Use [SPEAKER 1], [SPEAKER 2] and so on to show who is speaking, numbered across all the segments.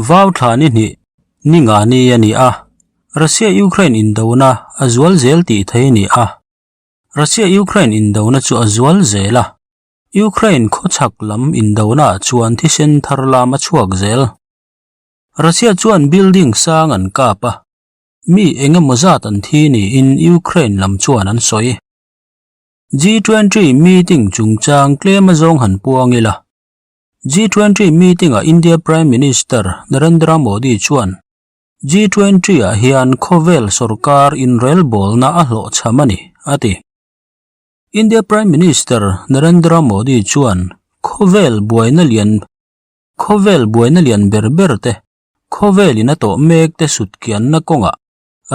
[SPEAKER 1] Vau thla ni hnih ni nga ni a ni a, Russia-Ukraine indona a zual zel tih thei a ni a. Russia-Ukraine indona chu a zual zel a, Ukraine khawchhak lam indona ah chuan thisen thar lam a chhuak zel. Russia chuan building sang an kap a, mi eng emaw zat an thi niin Ukraine lam chuan an sawi. G20 meeting chungchang tlem azawng han puang ila. G20 meeting-ah India Prime Minister Narendra Modi chuan G20-ah hian khawvel sorkar inrelbawlna a hlawhchham a ni, a ti. India Prime Minister Narendra Modi chuan khawvel buaina lian khawvel buaina lian ber ber te, khawvelin a tawh mek te sutkianna kawngah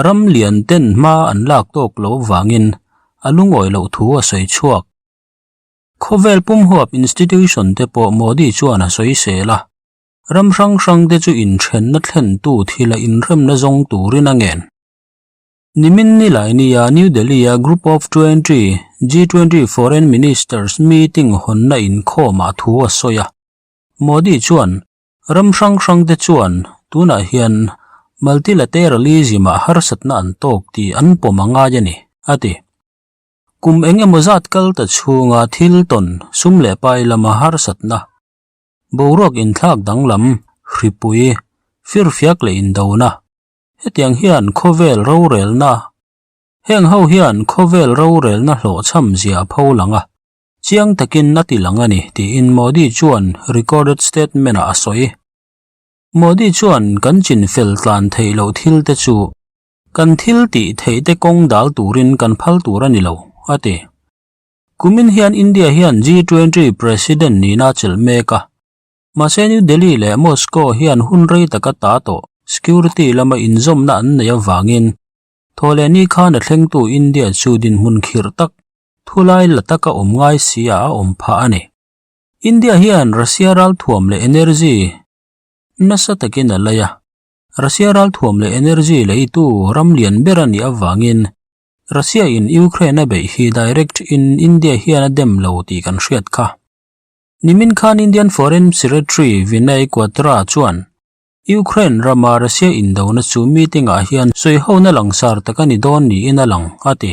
[SPEAKER 1] ram lian ten hma an lak tawk lo vangin a lungawi loh thu a sawi chhuak. Khawvel pumhuap institution te pawh Modi chuan a sawi sel a, ram hrang hrang te chu inthenna thlentu thila inremna zawng turin a ngen. Nimin Nilaini-a New Delhi-a Group of 20, G20 Foreign Ministers meeting hawnna inkhawmah thu a sawi a. Modi chuan ram hrang hrang te chuan tunah hian multilateralism-ah harsatna an tawk tih an pawm a ngai a ni, a ti. Kum eng emaw zat kal ta chhunga thil tawn sum leh pai lama harsatna, boruak inthlak danglam, hripui, firfiak leh indona, hetiang hian khawvel rorelna, heng ho hian khawvel rorelna hlawhchham zia a pho lang a, chiang takin a ti lang a ni, tiin Modi chuan recorded statement-ah a sawi. Modi chuan kan chinfel tlan theih loh thil te chu Kan thil tih theih te kawng dal turin kan phal tur a ni lo, a ti. Kumin hian India hian G20 President nihna a chelh mek a. Mahse New Delhi leh Moscow hian hun rei taka ta tawh security lama inzawmna an neih avangin thawhleh ni khan a thlengtu India chu dinhmun khirh tak, thulai la taka awm ngai si ah a awm phah a ni. India hian Russia ralthuam leh energy nasa takin a lei a. Russia ralthuam leh energy leitu ram lian ber a nih avangin Russia in Ukraine a beih hi direct in India hian a dem lo tih kan hriat kha. Nimin khan Indian Foreign Secretary Vinay Kwatra chuan Ukraine rama Russia indona chu meeting ah hian sawihona langsar tak a ni dawn niin a lang, a ti.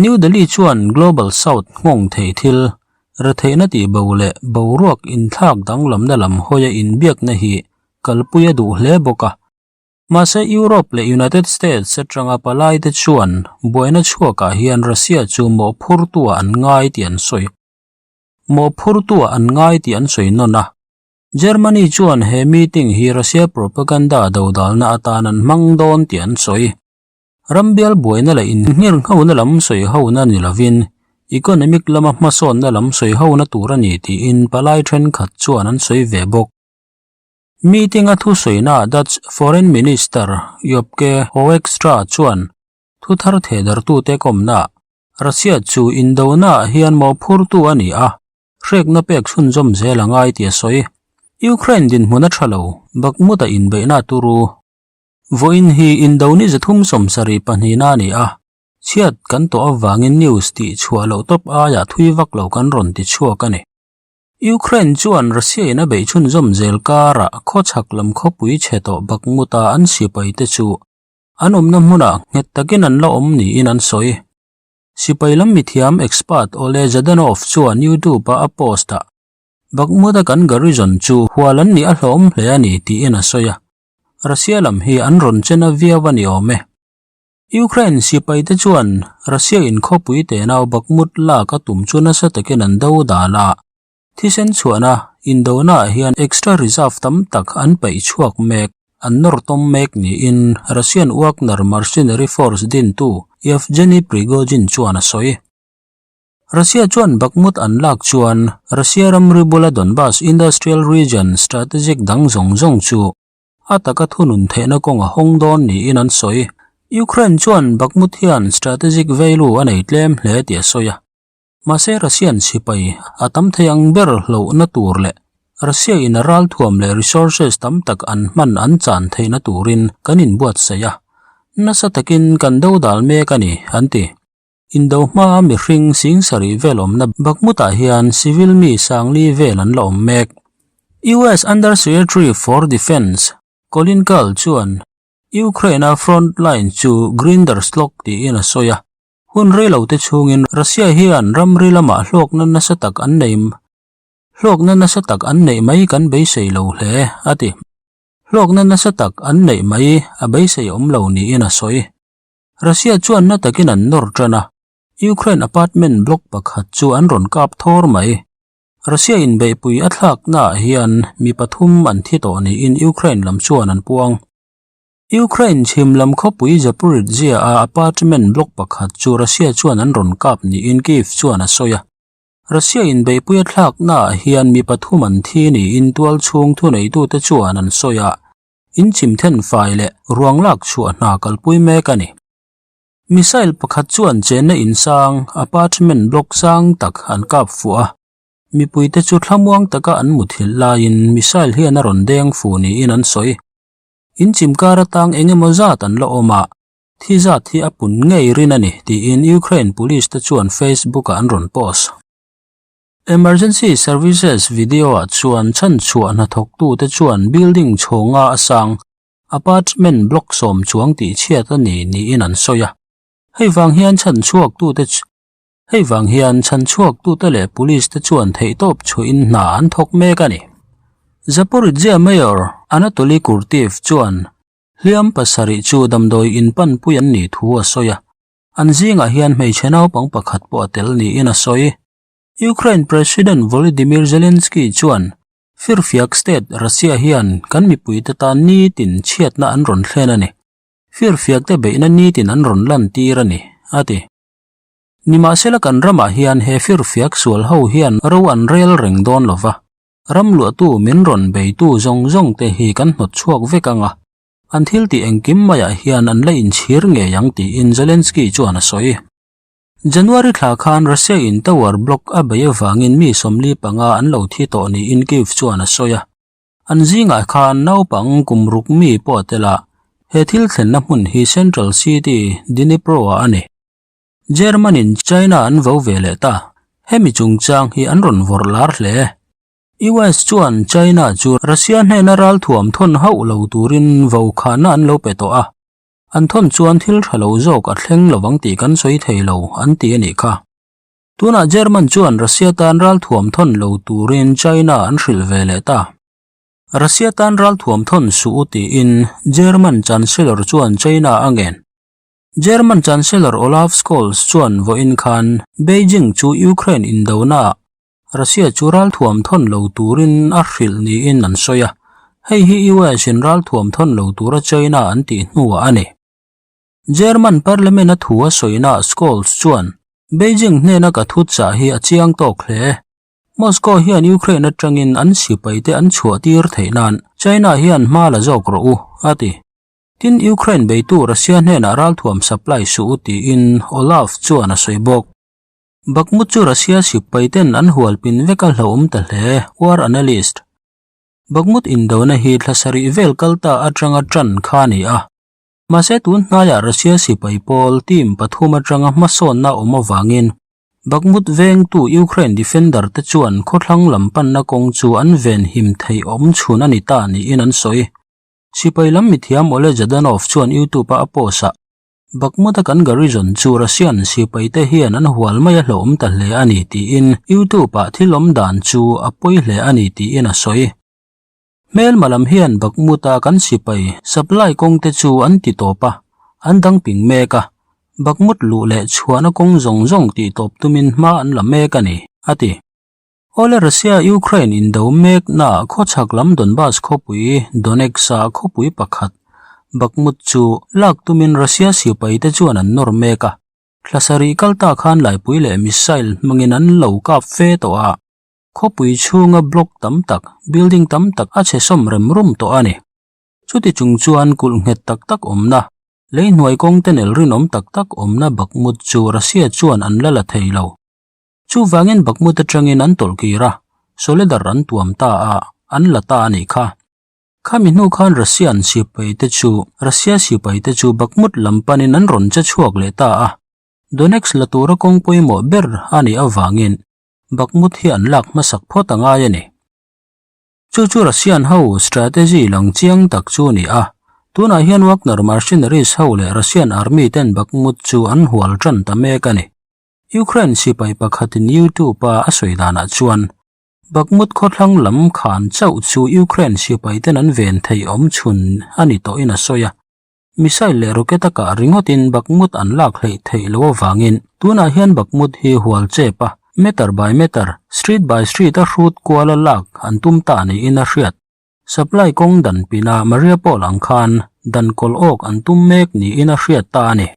[SPEAKER 1] New Delhi chuan Global South nghawng thei thil, retheihna tihbo leh boruak inthlak danglamna lam hawia inbiakna hi kalpui a duh hle bawk a. Mahse Europe leh United States atanga palai te chuan buaina chhuakah hian Russia chu mawhphurtuah an ngai tih an sawi. Mawhphurtuah an ngai tih an sawi nawn a. Germany chuan he meeting hi Russia propaganda dodalna atan an hmang dawn tih an sawi. Rambial buaina leh inngirnghona lam sawi hona ni lovin economic lama hmasawnna lam sawi hona tur a ni tiin palai thenkhat chuan an sawi ve bawk. Meeting a thusawiinaah Dutch Foreign Minister Wopke Hoekstra chuan thu thar thehdartute kawmnaah Russia chu indonaah hian mawhphurtu a ni a, hrekna pek chhunzawm zel a ngai tih a sawi. Ukraine dinhmun a tha lo, Bakhmut-a inbeihna turu vawiin hi indo ni 372 na a ni a, chhiat kan tawh avangin news tih chhuah loh tawp aiah thui vak lo kan rawn ti chhuak a ni. Ukraine chuan Russia in a beih chhunzawm zel karah khawchhak lam khawpui chhe tawh Bakhmut-a an sipai te chu an awmna hmunah nghet takin an la awm niin an sawi. Sipai lam mithiam expert Oleh Zhadanov chuan YouTube-a a post-ah Bakhmut-a kan garrison chu hual an nih a hlawm hle a ni tiin a sawi a, Russia lam hi an rawn chen a viau a ni awm e. Ukraine sipaite chuan Russia in khawpui tenau Bakhmut lak a tum chu nasa takin an do dal a, thisen chhuahna indonaah hian extra reserve tam tak an paih chhuak mek, an nawr tawm mek niin Russian Wagner mercenary force dintu Yevgeny Prigozhin chuan a sawi. Russia chuan Bakhmut an lak chuan Russia ramri bula Donbas industrial region strategic dang zawng zawng chu a taka thunun theihna kawng a hawng dawn niin an sawi. Ukraine chuan Bakhmut hian strategic value a nei tlem hle tih a sawi a. Mahse Russian sipai a tam thei ang ber hlauhna tur leh Russia in a ralthuam leh resources tam tak an hman an chan theihna turin kan inbuatsaih a, nasa takin kan dodal mek a ni, an ti. Indo hmaa mihring sing sarih vel awmna Bakhmut-ah hian civil mi sangli vel an la awm mek. US Under Secretary for Defence Colin Kahl chuan Ukraine-a front line chu grinder slog tiin a sawi a. Hun reilote chhungin Russia hian ramri lamah hlawkna nasa tak an nei hlawkna nasa tak an neih mai kan beisei lo hle, a ti. Hlawkna nasa tak an neih mai a beisei awm lo niin a sawi. Russia chuan na takin an nawr tan a, Ukraine apartment block pakhat chu an rawn kap thawr mai. Russia inbeihpui a thlaknaah hian mi pathum an thi tawh niin Ukraine lam chuan an puang. Ukraine chhim lam khawpui Zaporizhzhia-a apartment block pakhat chu Russia chuan an rawn kap niin Kyiv chuan a sawi a. Russia inbeihpui a thlaknaah hian mi pathum an thi niin tualchhung thuneitute chuan an sawi a, inchim thenfai leh ruang lak chhuah hna kalpui mek a ni. Missile pakhat chuan chenna insang, apartment block sang tak an kap fuh a, mipuite chu thlamuang taka an muthilh laiin missile hian a rawn deng fu niin an sawi. In chim kar atang eng emaw zat an la awm a, thi zat hi a pun ngei rin a ni, tiin Ukraine police te chuan Facebook-ah an rawn post. Emergency services video-ah chuan chhanchhuah hnathawktute chuan building chhawnga a sang, apartment block sawm chuang tihchhiat a ni niin an sawi a. Hei vang hian chhanchhuaktute Hei vang hian chhanchhuaktute leh police te chuan theihtawp chhuahin hna an thawk mek a ni. Zaporizhzhia Mayor Anatoly Kurteev chuan hliam pasarih chu damdawi in panpui an nih thu a sawi a, an zingah hian hmeichhe naupang pakhat pawh a tel niin a sawi. Ukraine President Volodymyr Zelensky chuan firfiak state Russia hian kan mipuite tan nitin chhiatna an rawn thlen a ni. Firfiakte beihna nitin an rawn lantir a ni, a ti. Nimahsela kan ramah hian he firfiak sual ho hian ro an rel reng dawn lo va, ram luahtu min rawn beitu zawng zawng te hi kan hnawt chhuak vek ang a, an thil tih engkim maiah hian an la inchhir ngei ang tiin Zelensky chuan a sawi. January thla khan Russia in tower block a bei avangin mi 45 an lo thi tawh niin Kyiv chuan a sawi a, an zingah khan naupang kum ruk mi pawh a tel a, he thil thlenna hmun hi central city Dnipro-ah a ni. German in China an vo ve leh ta, hemi chungchang hi an rawn vawrh lar hle. US chuan China chu Russia hnena ralthuam thawn hauh lo turin vo khahna an lo pe tawh a, an thawn chuan thil tha lo zawk a thleng lovang tih kan sawi thei lo an ti a nih kha. Tunah German chuan Russia tan ralthuam thawn lo turin China an hrilh ve leh ta. Russia tan ralthuam thawn suh u tiin German Chancellor chuan China a ngen. German Chancellor Olaf Scholz chuan vawiin khan Beijing chu Ukraine indonaah Russia chu ralthuam thawn lo turin a hrilh niin an sawi a, hei hi US in ralthuam thawn lo tura China an tih hnuah a ni. German Parliament a thu a sawinaah Scholz chuan, Beijing hnena ka thu chah hi a chiang tawk hle. Moscow hian Ukraine atangin an sipaite an chhuahtir theih nan China hian hma la zawk rawh u, a ti. Tin, Ukraine beitu Russia hnenah ralthuam supply suh u tiin Olaf chuan a sawi bawk. Bakhmut chu Russia sipaiten an hualpin vek a hlauhawm ta hle, War Analyst. Bakhmut indona hi thla sarih vel kal ta atanga tan kha a ni a. Mahse tun hnaiah Russia sipai pawl team pathum atanga hmasawnna awm avangin Bakhmut vengtu Ukraine defender te chuan khawthlang lam panna kawng chu an venhim theih awm chhun a ni ta niin an sawi. Sipai lam mithiam Ole Zhadanov chuan YouTube-a a post ah, Bakhmut-a kan garrison chu Russian sipaite hian an hual mai a hlauhawm ta hle a ni tiin YouTube-ah thil awm dan chu a pawi hle a ni tiin a sawi. Hmelma lam hian Bakhmut-a kan sipai supply kawngte chu an ti tawp a, an dang ping mek a, Bakhmut luh leh chhuahna kawng zawng zawng tih tawp tumin hma an la mek a ni, a ti. Awle Russia Ukraine indo meknaah khawchhak lam Donbas khawpui Donetsk-ah khawpui pakhat Bakhmut chu lak tumin Russia sipaite chuan an nawr mek a, thla sarih kal ta khan laipui leh missile hmangin an lo kap fe tawh a, khawpui chhunga block tam tak, building tam tak a chhe sawm rem rum tawh a ni. Chuti chung chuan kulh nghet tak tak awmna, lei hnuai kawng te nel rinawm tak tak awmna Bakhmut chu Russia chuan an la la thei lo. Chuvangin Bakhmut atangin an tawlh kir a, Soledar an tuam ta a, an la ta a nih kha. Khami hnu khan Russian sipaite chu Russia sipaite chu Bakhmut lam panin an rawn che chhuak leh ta a, Donetsk la tura kawng pawimawh ber a nih avangin Bakhmut hi an lak hmasak phawt a ngai a ni. Chu chu Russian ho strategy lang chiang tak chu a ni a. Tunah hian Wagner mercenaries ho leh Russian army ten Bakhmut chu an hual tan ta mek a ni. Ukraine sipai pakhatin YouTube a a sawi danah chuan Bakhmut khawthlang lam khan chauh chu Ukraine sipai ten an ven theih awm chhun a ni tawhin a sawi a. Missile leh rocket a kah ringawtin Bakhmut an lak hleih theih loh avangin tunah hian Bakhmut hi hual chep a, meter by meter, street by street a hrut kuala lak an tum ta niin a hriat. Supply kawng dan pina Mariupol ang khan dan kawl awk an tum mek niin a hriat ta a ni.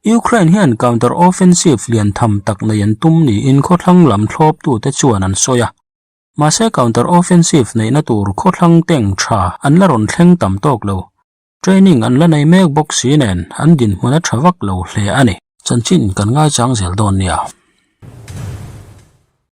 [SPEAKER 1] Ukraine hian counter offensive lian tham tak nei an tum niin khawthlang lam thlawptute chuan an sawi a. Mahse counter offensive neihna tur khawthlang tank tha an la rawn thleng tam tawk lo. Training an la nei mek bawk si nen an dinhmun a tha vak lo hle a ni. Chanchin kan ngaichang zel dawn nia.